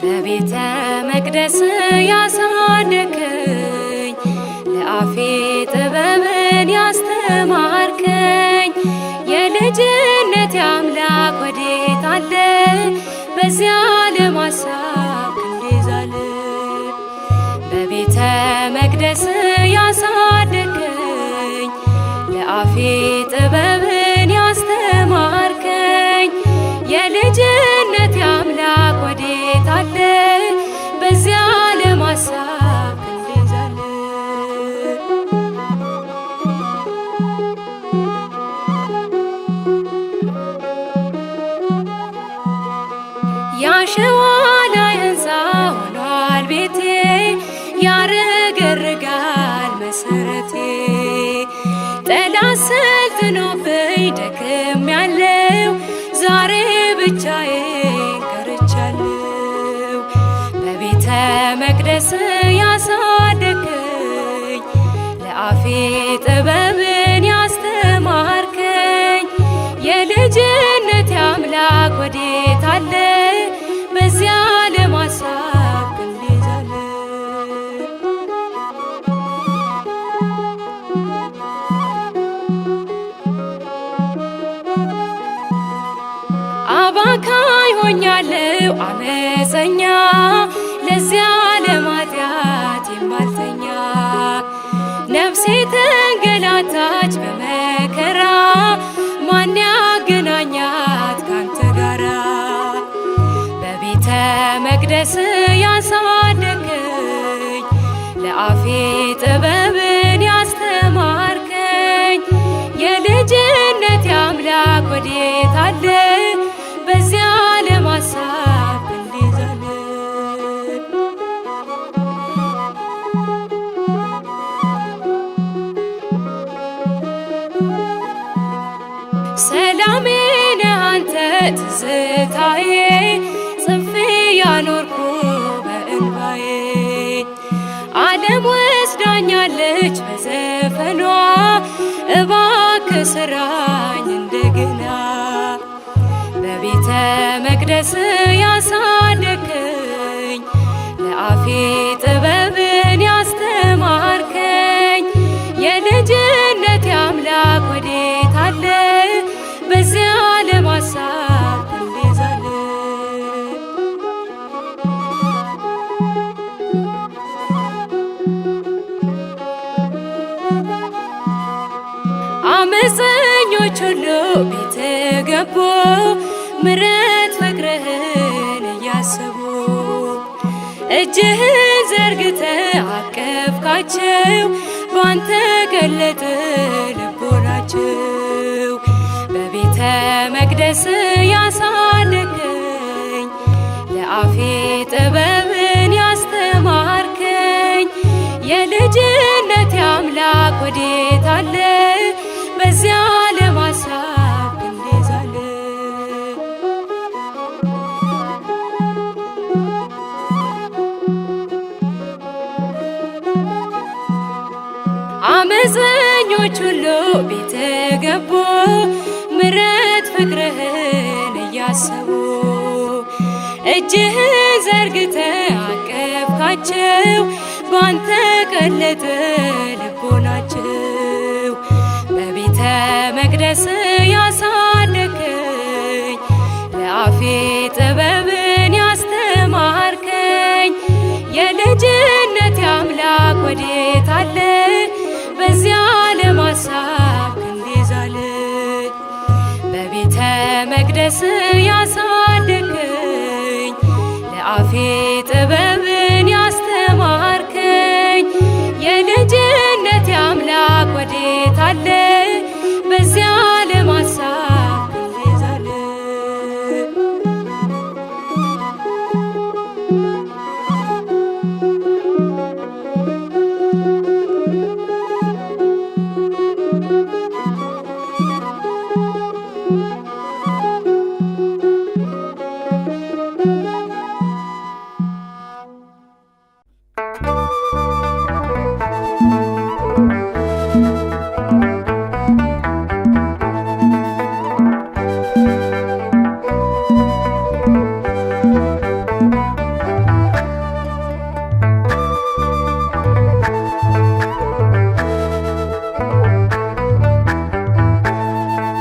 በቤተ መቅደስ ያሳደከኝ፣ ለአፌ ጥበብን ያስተማርከኝ፣ የልጅነት አምላክ ወዴት አለ? በዚያ ለማሳብ ክንዴ ዛለ። በቤተ መቅደስ ያሳደከኝ፣ ለአፌ ጥበብን ያስተማርከኝ፣ የልጅነት አምላክ ወዴት አለ? በዚያ ለማሳብ ክንዴ ዛለ። ያሸዋ ላይ ሕንፃ ሆኗል ቤቴ፣ ያረገርጋል መሰረቴ። ጠላት ሰልጥኖብኝ ደክሜያለሁ፣ ዛሬ ብቻዬን ቀርቻለሁ። በቤተ መቅደስ ያሳደከኝ፣ ለአፌ ጥበብን ያስተማርከኝ፣ የልጅነት አምላክ ወዴት አለ? በዚያ ለማሳብ ክንዴ ዛለ። አባካኝ ሆኛለሁ አመፀኛ፣ ለዚያ ለማጥያት የማልተኛ። ነፍሴ ተንገላታች በመከራ፣ ማን ያገናኛት ካንተ ጋራ? በቤተ መቅደስ ያሳደከኝ፣ ለአፌ ጥበብን ያስተማርከኝ፣ የልጅነት አምላክ ወዴት አለ? በዚያ ለማሳብ ክንዴ ዛለ። ሰላሜ ነህ አንተ ትዝታዬ፣ ጽፌ ያኖርኩ በእንባዬ። ዓለም ወስዳኛለች በዘፈኗ፣ እባክህ ስራኝ እንደገና። በቤተ መቅደስ ያሳደከኝ፣ ለአፌ ጥበብን ያስተማርከኝ፣ የልጅነት አምላክ ወዴት አለ? በዚያ ለማሳብ ክንዴ ዛለ። አመፀኞች ሁሉ ቤት ገቡ፣ ምሕረት ፍቅርህን እያሰቡ። እጅህን ዘርግተ አቀፍካቸው፣ ባንተ ገለጠ ልቦናቸው። በቤተ መቅደስ ያሳደከኝ፣ ለአፌ ጥበብን ያስተማርከኝ፣ የልጅነት አምላክ ወዴት አለ? በዚያ ለማሳብ ክንዴ ዛለ። አመፀኞች ሁሉ ቤት ገቡ፣ ምሕረት ፍቅርህን እያሰቡ። እጅህን ዘርግተ አቀፍካቸው፣ ባንተ ቀለጠ ልቦናቸው። በቤተ መቅደስ ያሳደከኝ፣ ለአፌ ጥበብን ያስተማርከኝ፣ የልጅነት አምላክ ወዴት አለ? በዚያ ለማሳብ ክንዴ ዛለ። በቤተ መቅደስ ያሳ